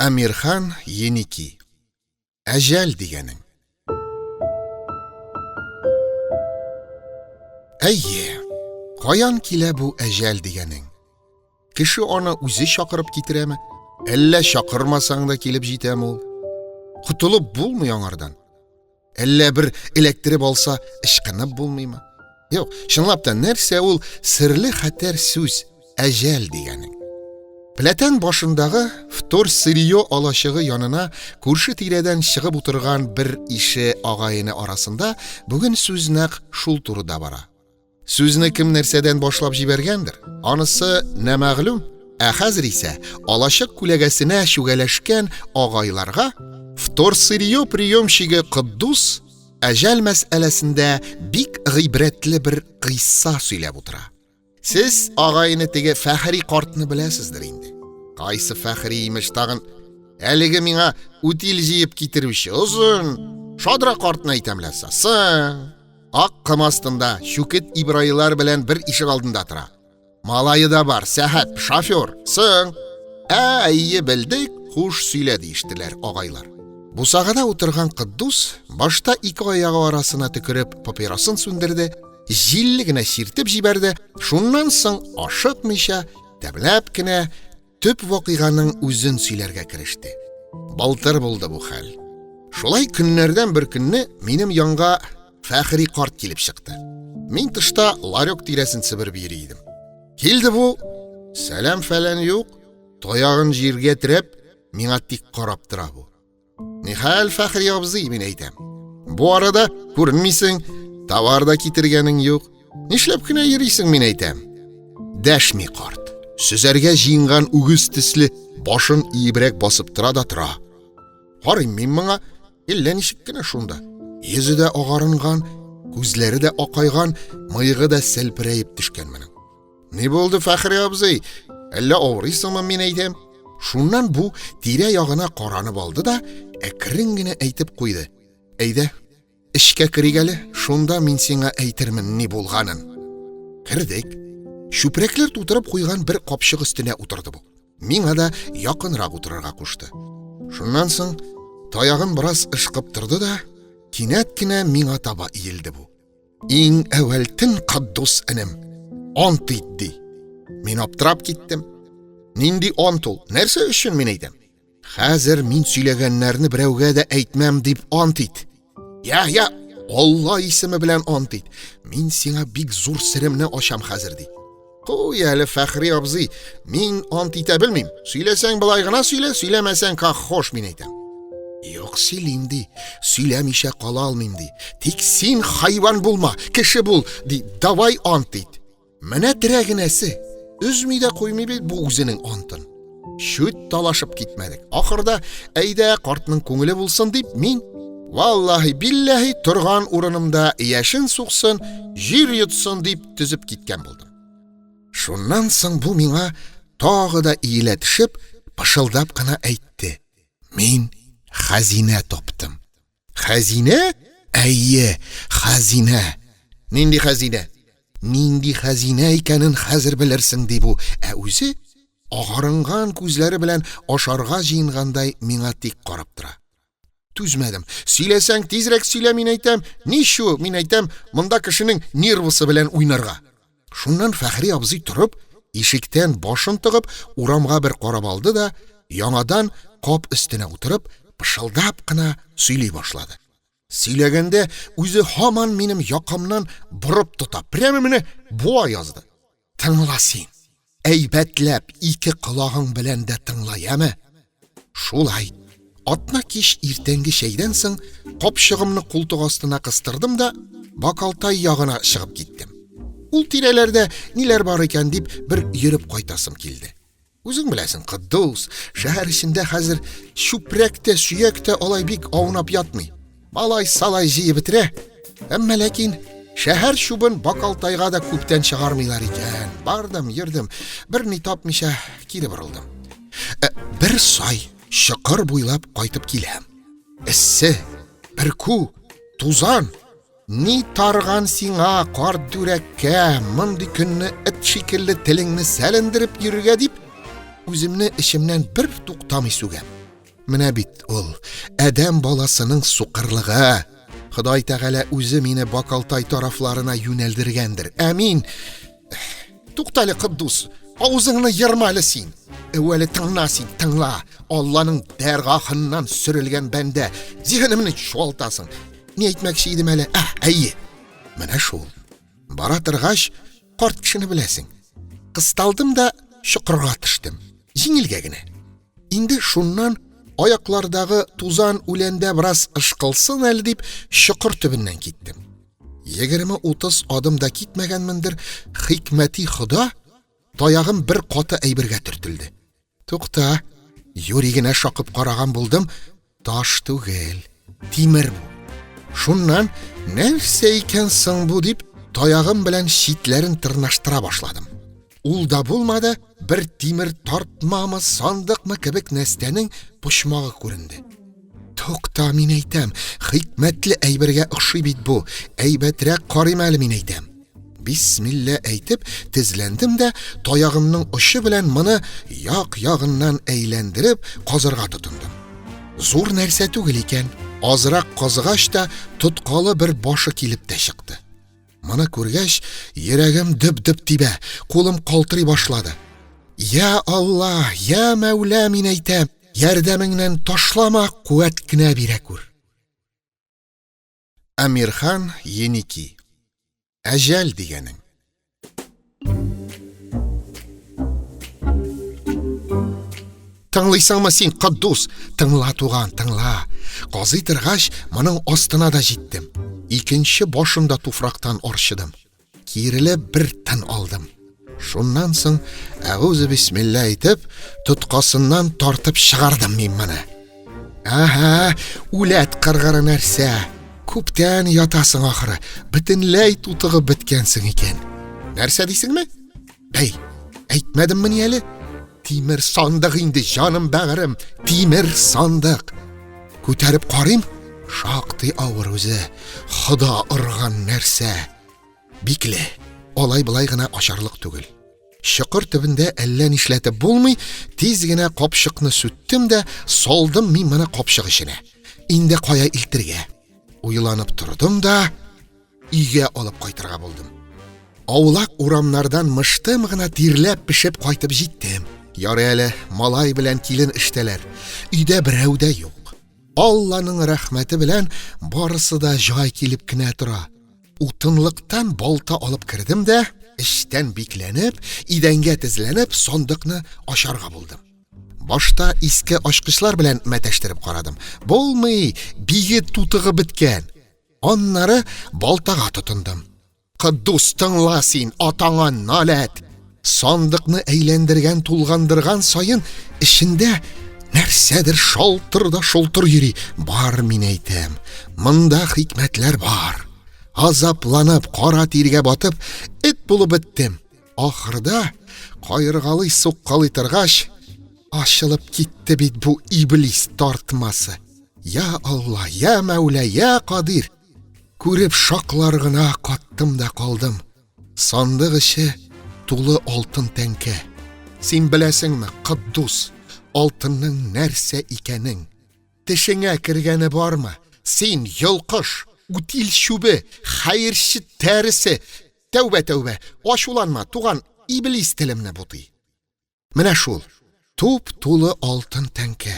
Әмирхан Еники. Әҗәл дигәнең. Әйе, каян килә бу әҗәл дигәнең? Кеше аны үзе чакырып китерәме? Әллә чакырмасаң да килеп җитәме ул? Котылып булмый аңардан. Әллә бер эләктереп алса, ычкынып булмыймы? Юк, чынлап та нәрсә ул серле хәтәр сүз, әҗәл дигәнең? Пләтән башындагы вторсырье алачыгы янына күрше тирәдән чыгып утырган бер ише агайны арасында бүген сүз нәкъ шул турыда бара. Сүзне кем нәрсәдән башлап җибәргәндер, анысы нәмәгълүм. Ә хәзер исә алачык күләгәсенә чүгәләшкән агайларга вторсырье приемщигы Котдус әҗәл мәсьәләсендә бик гыйбрәтле бер кыйсса сөйләп утыра. Сез агайны теге Фәхри картны беләсездер инде. Кайсы Фәхри имеш тагын? Әлеге миңа утил җыеп китерүче озын, шадра картны әйтәм ләса. Соң, Ак ком астында Чүкет Ибраилар белән бер ишек алдында тора. Малае да бар, Сәхәп, шофер. Соң. Ә, әйе, белдек, хуш сөйлә диештеләр агайлар. Бусагада утырган Кыддус башта ике аягы арасына төкереп папиросын сүндерде, җилле генә чиртеп җибәрде, шуннан соң ашыкмыйча, тәмләп кенә төп вакыйганың үзен сөйләргә кереште. Былтыр булды бу хәл. Шулай көннәрдән бер көнне минем янга Фәхри карт килеп чыкты. Мин тышта ларек тирәсен себереп йөри идем. Килде бу, сәлам фәлән юк, таягын җиргә терәп, миңа тик карап тора бу. Нихәл, Фәхри абзый, мин әйтәм. Бу арада күренмисең, товар да китергәнең юк. Нишләп кенә йөрисең, мин әйтәм. Дәшми карт. Сөзәргә җыенган үгез төсле башын иебрәк басып тора да тора. Карыйм мин моңа, әллә ничек кенә шунда. Йөзе дә агарынган, күзләре дә акайган, мыегы да сәлперәеп төшкән моның. Ни булды, Фәхри абзый? Әллә авырыйсыңмы, мин әйтәм. Шуннан бу тирә-ягына каранып алды да, әкрен генә әйтеп куйды. Әйдә, эчкә керик әле, шунда мин сиңа әйтермен ни булганын. Кердек. Чүпрәкләр тутырып куйган бер капчык өстенә утырды бу. Миңа да якынрак утырырга кушты. Шуннан соң таягын бераз ышкып торды да, кинәт кенә миңа таба иелде бу. Иң әүвәл тен Каддус энем, ант ит, ди. Мин аптырап киттем. Нинди ант ул? Нәрсә өчен мин әйтәм? Хәзер мин сөйләгәннәрне берәүгә дә әйтмәм дип ант ит. Я, я, Алла исеме белән ант ит. Мин сиңа бик зур серемне ачам хәзер, ди. Куй әле, Фәхри абзый, мин ант итә белмим. Сөйләсәң болай гына сөйлә, сөйләмәсәң как хош, мин әйтәм. Юк, сөйлим ди. Сөйләмичә кала алмыйм ди. Тик син хайван булма, кеше бул, ди. Давай ант ит. Менә терәгенәсе. Өзми дә куймый бит бу үзенең антын. Чүт талашып китмәдек. Ахырда, әйдә, картның күңеле булсын дип, мин валлаһи билләһи торган урынымда яшен суксын, җир йотсын дип төзеп киткән булдым. Шуннан соң бу миңа тагы да иелә төшеп, пышылдап кына әйтте. Мин хәзинә таптым. Хәзинә? Әйе, хәзинә. Нинди хәзинә? Нинди хәзинә икәнен хәзер белерсең, ди бу. Ә үзе агарынган күзләре белән ашарга җыенгандай миңа тик карап тора. Түзмәдем. Сөйләсәң, тизрәк сөйлә, мин әйтәм. Ничу, мин әйтәм, монда кешенең нервысы белән уйнарга. Шуннан Фәхри абзый торып, ишектән башын тыгып, урамга бер карап алды да, яңадан кап өстенә утырып, пышылдап кына сөйли башлады. Сөйләгәндә үзе һаман минем якамнан борып тота, прямо менә буа язды. Тыңла син, әйбәтләп ике колагың белән дә тыңла, яме? Шулай. Атна кич иртәнге чәйдән соң капчыгымны култык астына кыстырдым да Бакалтай ягына чыгып киттем. Ул тирәләрдә ниләр бар икән дип бер йөреп кайтасым килде. Үзең беләсең, Кыддус, шәһәр эчендә хәзер чүпрәк тә, сөяк тә алай бик аунап ятмый. Малай-салай җыеп бетерә. Әмма ләкин шәһәр чүбен Бакалтайга да күптән чыгармыйлар икән. Бардым, йөрдем, берни тапмыйча кире борылдым. Ә, бер сай чокыр буйлап кайтып киләм. Эссе, бөркү, тузан. Ни тарган сиңа, карт дүрәккә, мондый көнне эт шикелле телеңне сәлендереп йөрергә дип, үземне эчемнән бер туктамый сүгәм. Менә бит ул, адәм баласының сукырлыгы. Ходай Тәгалә үзе мине Бакалтай тарафларына юнәлдергәндер. Ә мин... Туктале, Котдус, авызыңны ерма әле син. Әүвәле тыңла син, тыңла. Алланың дәргахыннан сөрелгән бәндә. Зиһенемне чуалтасың. Ни әйтмәкче идем әле? Ә, әйе. Менә шул. Бара торгач, карт кешене беләсең. Кысталдым да чокырга төштем. Җиңелгә генә. Инде шуннан аяклардагы тузан үләндә бераз ышкылсын әле дип, чокыр төбеннән киттем. 20-30 адым да китмәгәнмендер, хикмәти хода, таягым бер каты әйбергә төртелде. Тукта, юри генә шакып караган булдым, таш түгел, тимер бу. Шуннан нәрсә икән соң бу дип, таягым белән читләрен тырнаштыра башладым. Ул да булмады, бер тимер тартмамы, сандыкмы кебек нәстәнең почмагы күренде. Тукта, мин әйтәм, хикмәтле әйбергә охшый бит бу. Әйбәтрәк карыйм әле, мин әйтәм. Бисмилла әйтеп, тезләндем дә, таягымның очы белән моны як-ягыннан әйләндереп, казырга тотындым. Зур нәрсә түгел икән. Азрак казыгач та, тоткалы бер башы килеп тә чыкты. Моны күргәч, йөрәгем дөп-дөп тибә, кулым калтырый башлады. Я Алла, я Мәүлә, мин әйтәм, ярдәмеңнән ташлама, куәт кенә бирә күр. Әмирхан Еники. Әҗәл дигәнең. Тыңлыйсыңмы син, Котдус? Тыңла, туган, тыңла. Казый торгач, моның астына да җиттем. Икенче башын да туфрактан арчыдым. Киерелеп бер тын алдым. Шуннан соң, әгүзе бисмилла әйтеп, тоткасыннан тартып чыгардым мин моны. Әһә, үләт кыргыры нәрсә. Күптән ятасың ахыры, бөтенләй тутыгып беткәнсең икән. Нәрсә дисеңме? Бәй, әйтмәдеммени әле? Тимер сандык инде, җаным бәгырем, тимер сандык. Күтәреп карыйм, шактый авыр үзе. Хода орган нәрсә. Бикле, алай-болай гына ачарлык түгел. Чокыр төбендә әллә нишләтеп булмый, тиз генә капчыкны сүттем дә салдым мин моны капчык эченә. Инде кая илтергә? Уйланып тордым да, өйгә алып кайтырга булдым. Аулак урамнардан мыштым гына тирләп-пешеп кайтып җиттем. Ярый әле, малай белән килен эштәләр. Өйдә берәү дә юк. Алланың рәхмәте белән барысы да җай килеп кенә тора. Утынлыктан балта алып кердем дә, эчтән бикләнеп, идәнгә тезләнеп, сандыкны ачарга булдым. Башта иске ачкычлар белән мәтәштереп карадым. Булмый, биге тутыгы беткән. Аннары балтага тотындым. Котдус, тыңла син, атаңа наләт! Сандыкны әйләндергән, тулгандырган саен эчендә нәрсәдер шалтыр да шолтыр йөри. Бар, мин әйтәм, монда хикмәтләр бар. Азапланып, кара тиргә батып, эт булып беттем. Ахырда, каергалый-суккалый торгач, ачылып китте бит бу иблис тартмасы. Я Алла, я Мәүлә, я Кадир! Күреп шаклар гына каттым да калдым. Сандык эче тулы алтын тәңкә. Син беләсеңме, Котдус, алтынның нәрсә икәнен? Тешеңә кергәне бармы? Син, йолкыш, утил чүбе, хәерче тәресе, Тәүбә, тәүбә, ачуланма, туган, иблис телемне бутый. Менә шул, туп-тулы алтын тәңкә.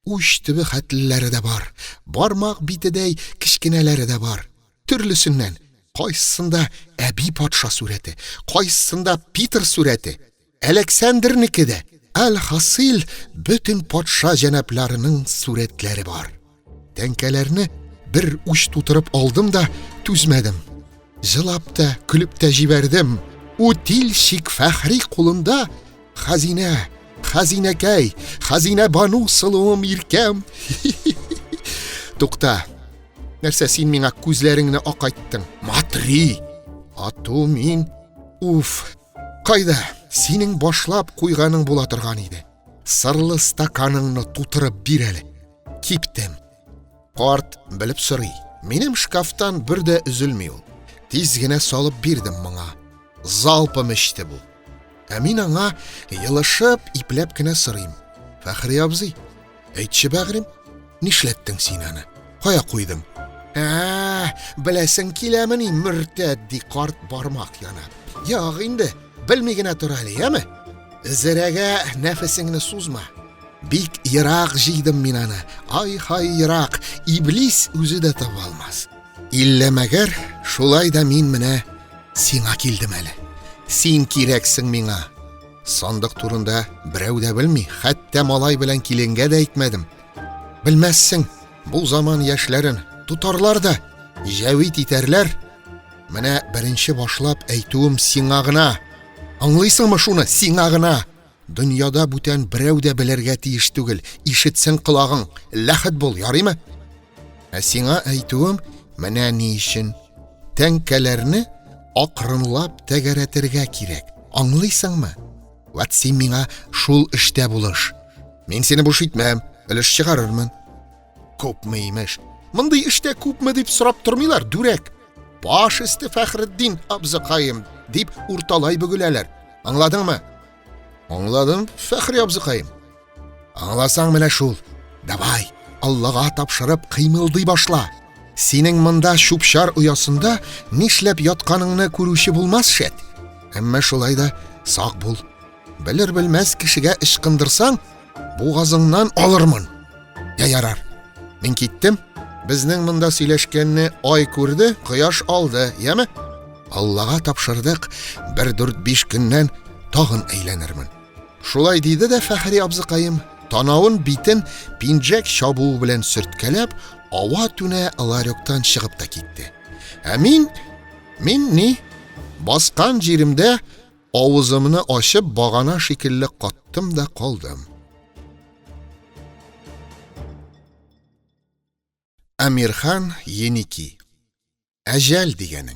Уч төбе хәтлеләре дә бар, бармак битедәй кечкенәләре дә бар. Төрлесеннән, кайсысында әби патша сурәте, кайсысында Питер сурәте, Әләксәндернеке дә, әлхасыйл, бөтен патша җәнапларының сурәтләре бар. Тәңкәләрне бер уч тутырып алдым да түзмәдем. Җылап та, көлеп тә җибәрдем. Утильщик Фәхри кулында хәзинә, хәзинәкәй, хәзинә бану сылуым иркәм. Тукта. Нәрсә син миңа күзләреңне акайттың? Матри! Ату мин. Уф. Кайда? Синең башлап куйганың була торган иде. Сырлы стаканыңны тутырып бир әле. Киптем. Карт белеп сорый. Минем шкафтан бер дә өзелми ул. Тиз генә салып бирдем моңа. Залпом эчте бу. Ә мин аңа елышып, ипләп кенә сорыйм. Фәхри абзый, Әйтче, бәгърем, нишләттең син аны? Кая куйдың? Ә, беләсең киләмени, мөртәт, ди карт бармак янап. Як инде, белми генә тор әле, яме? Зерәгә нәфесеңне сузма. Бик ерак җыйдым мин аны. Ай-һай ерак, иблис үзе дә таба алмас. Иллә мәгәр, шулай да мин менә сиңа килдем әле. Син кирәксең миңа. Сандык турында берәү дә белми, хәтта малай белән киленгә дә әйтмәдем. Белмәссең, бу заман яшьләрен тотарлар да, җәвит итәрләр. Менә беренче башлап әйтүем сиңа гына. Аңлыйсыңмы шуны, сиңа гына. Дөньяда бүтән берәү дә белергә тиеш түгел. Ишетсен колагың, ләхет бул, ярыймы? Ә сиңа әйтүем менә ни өчен. Тәңкәләрне акрынлап тәгәрәтергә кирәк. Аңлыйсыңмы? Вәт син миңа шул эштә булыш. Мин сине буш итмәм, өлеш чыгарырмын. Күпме имеш? Мондый эштә күпме дип сорап тормыйлар, дүрәк. Баш өсте Фәхретдин абзыкаем, дип урталай бөгеләләр. Аңладыңмы? Аңладым, Фәхри абзыкаем. Аңласаң менә шул. Давай, Аллага тапшырып кыймылдый башла. Синең монда чүп-чар оясында нишләп ятканыңны күрүче булмас шәт. Әмма шулай да сак бул. Белер-белмәс кешегә ычкындырсаң, бугазыңнан алырмын. Я ярар. Мин киттем. Безнең монда сөйләшкәнне ай күрде, кояш алды, яме? Аллага тапшырдык, бер дүрт-биш көннән тагын әйләнермен. Шулай диде дә Фәхри абзыкаем, танавын битен пинжәк чабуы белән сөрткәләп, ава-түнә ларектан чыгып та китте. Ә мин, мин ни, баскан җиремдә авызымны ачып багана шикелле каттым да калдым. Әмирхан Еники. Әҗәл дигәнең.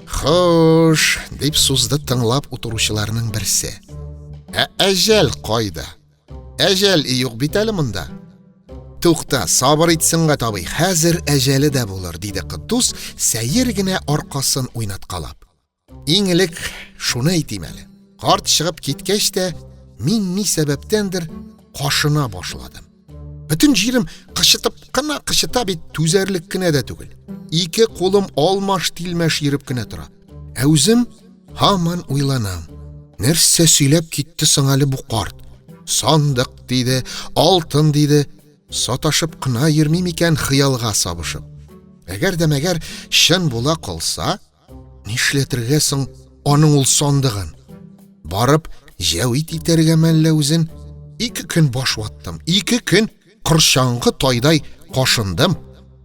Хош, дип сузды тыңлап утыручыларның берсе. Ә әҗәл кайда? Әҗәл юк бит әле монда. Тукта, сабыр ит, Сөнгать абый, хәзер әҗәле дә булыр, диде Котдус, сәер генә аркасын уйнаткалап. Иң элек шуны әйтим әле. Карт чыгып киткәч тә, мин ни сәбәптәндер кашына башладым. Бөтен җирем кычытып кына кычыта бит, түзәрлек кенә дә түгел. Ике кулым алмаш-тилмәш йөреп кенә тора. Ә үзем һаман уйланам. Нәрсә сөйләп китте соң әле бу карт? Сандык диде, алтын диде. Саташып кына йөрми микән хыялга сабышып? Әгәр дә мәгәр чын була калса, Нишләтергә соң аның ул сандыгын? Барып, җәвит итәргә мәллә үзен? Ике көн баш ваттым, ике көн корчаңгы тайдай кашындым.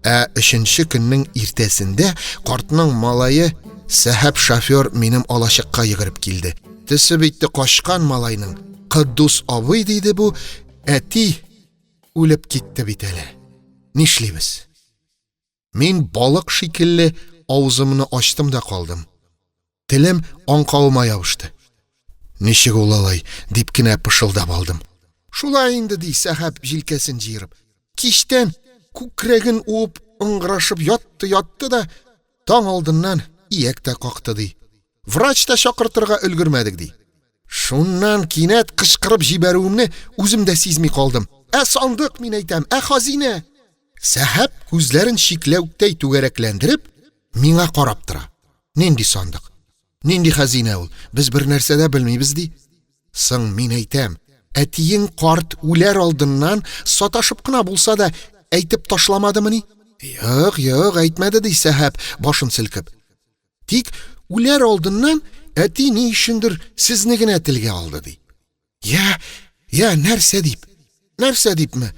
Ә өченче көннең иртәсендә картның малае Сәхәп шофер минем алачыкка йөгереп килде. Төсе битте качкан малайның. Кыддус абый, диде бу, әти үлеп китте бит әле. Нишлибез? Мин балык шикелле авызымны ачтым да калдым. Телем аңкавыма ябышты. Ничек ул алай, дип кенә пышылдап алдым. Шулай инде, ди Сәхәп җилкәсен җыерып. Кичтән күкрәген уып ыңгырашып ятты-ятты да, таң алдыннан ияк тә какты, ди. Врач та чакыртырга өлгермәдек, ди. Шуннан кинәт кычкырып җибәрүемне үзем дә сизми калдым. Ә сандык, мин әйтәм, ә хазинә? Сәхәп күзләрен чикләүктәй түгәрәкләндереп, миңа карап тора. Нинди сандык? Нинди хәзинә ул? Без бер нәрсә дә белмибез, ди. Соң мин әйтәм, әтиең карт үләр алдыннан саташып кына булса да әйтеп ташламадымыни? Юк, юк, әйтмәде, ди Сәхәп, башын селкеп. Тик үләр алдыннан әти ни өчендер сезне генә телгә алды, ди. Я, я, нәрсә дип? Нәрсә дипме?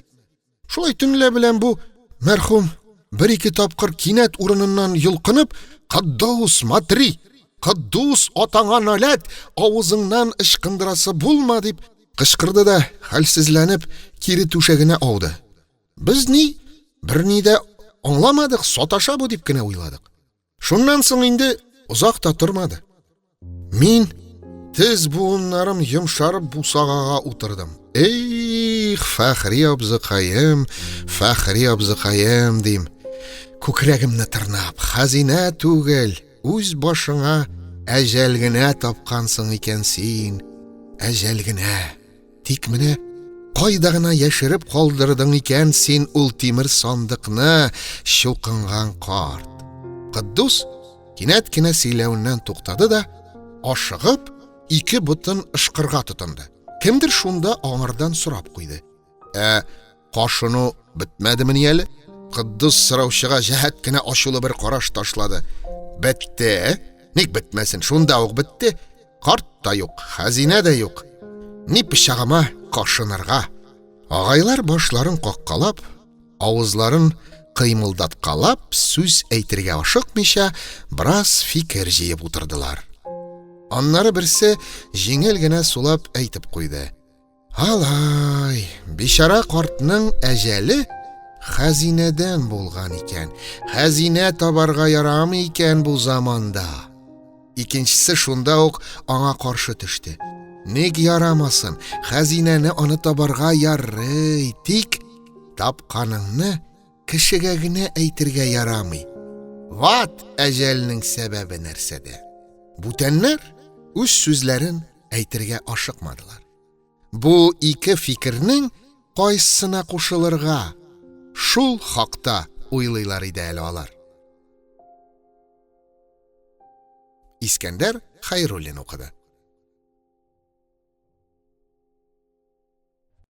Шулай төнлә белән бу мәрхүм бер-ике тапкыр кинәт урыныннан йолкынып, «Каддус, матри! Каддус, атаңа наләт, авызыңнан ычкындырасы булма!» дип кычкырды да, хәлсезләнеп, кире түшәгенә ауды. Без ни, берни дә аңламадык, саташа бу дип кенә уйладык. Шуннан соң инде озак та тормады. Мин тез буыннарым йомшарып бусагага утырдым. Эх, Фәхри абзыкаем, Фәхри абзыкаем, дим. Күкрәгемне тырнап, хәзинә түгел, үз башыңа әҗәл генә тапкансың икән син. Әҗәл генә. Тик менә кайда гына яшереп калдырдың икән син ул тимер сандыкны, чукынган карт? Котдус кинәт кенә сөйләвеннән туктады да, ашыгып, ике ботын ышкырга тотынды. Кемдер шунда аңардан сорап куйды. Ә кашыну бетмәдемени әле? Котдус сораучыга җәһәт кенә ачулы бер караш ташлады. Бетте. Ник бетмәсен, шунда ук бетте. Карт та юк, хәзинә дә юк. Ни пычагыма кашынырга? Агайлар башларын каккалап, авызларын кыймылдаткалап, сүз әйтергә ашыкмыйча, бераз фикер җыеп утырдылар. Аннары берсе җиңел генә сулап әйтеп куйды. Алай, бичара картның әҗәле хәзинәдән булган икән. Хәзинә табарга ярамый икән бу заманда. Икенчесе шунда ук аңа каршы төште. Ник ярамасын, хәзинәне аны табарга ярый, тик тапканыңны кешегә генә әйтергә ярамый. Ват әҗәлнең сәбәбе нәрсәдә? Бүтәннәр үз сүзләрен әйтергә ашыкмадылар. Бу ике фикернең кайсысына кушылырга, шул хакта уйлыйлар иде әле алар. Искәндәр Хәйруллин укыды.